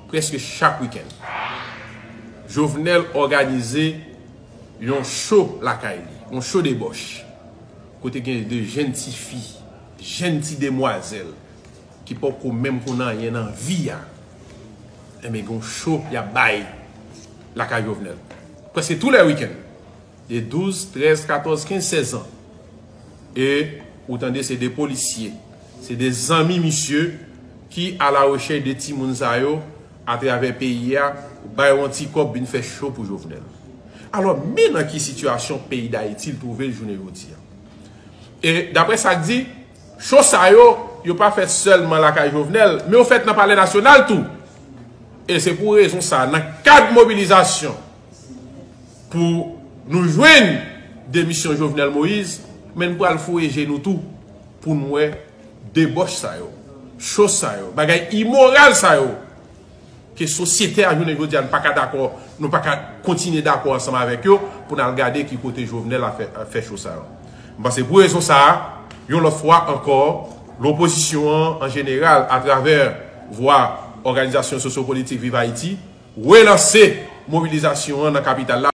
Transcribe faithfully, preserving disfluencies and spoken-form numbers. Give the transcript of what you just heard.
Prèske chak wikenn, Jovenel òganize yon cho lakay li, yon cho debòch, kote gen de jenn tifi, jenn ti demwazèl ki poko menm konn anyen nan vi a. Enben, gen yon cho y ap bay lakay Jovenel. Prèske tou lè wikenn, de douz, trèz, katòz, kenz, sèz an. E ou tande, se de polisye, se de zanmi misye ki a la rechèch de timoun sa yo atravè peyi a, bay yon ti kòb, vin fè cho pou Jovenel. Alò, men nan ki sitiyasyon peyi Dayiti l twouve l jounen jodi a. E daprè sa k di, cho sa yo, yo pa fèt sèlman lakay Jovenel, men yo fèt nan Palè Nasyonal tou. E se pou rezon sa, nan kad mobilizasyon pou nou jwenn demisyon Jovenel Moïse, men n pral foure je nou tou pou n wè debòch sa yo, cho sa yo, bagay imoral sa yo, ke sosyete a jounen jodi a n pa ka dakò, nou pa ka kontinye dakò ansanm avèk yo pou n al gade ki kote Jovenel a fè, a fè cho sa yo. M panse pou rezon sa a, yon lòt fwa ankò, lopozisyon an, an jeneral, atravè vwa òganizasyon sosyopolitik Viv Ayiti, relanse mobilizasyon an nan kapital la.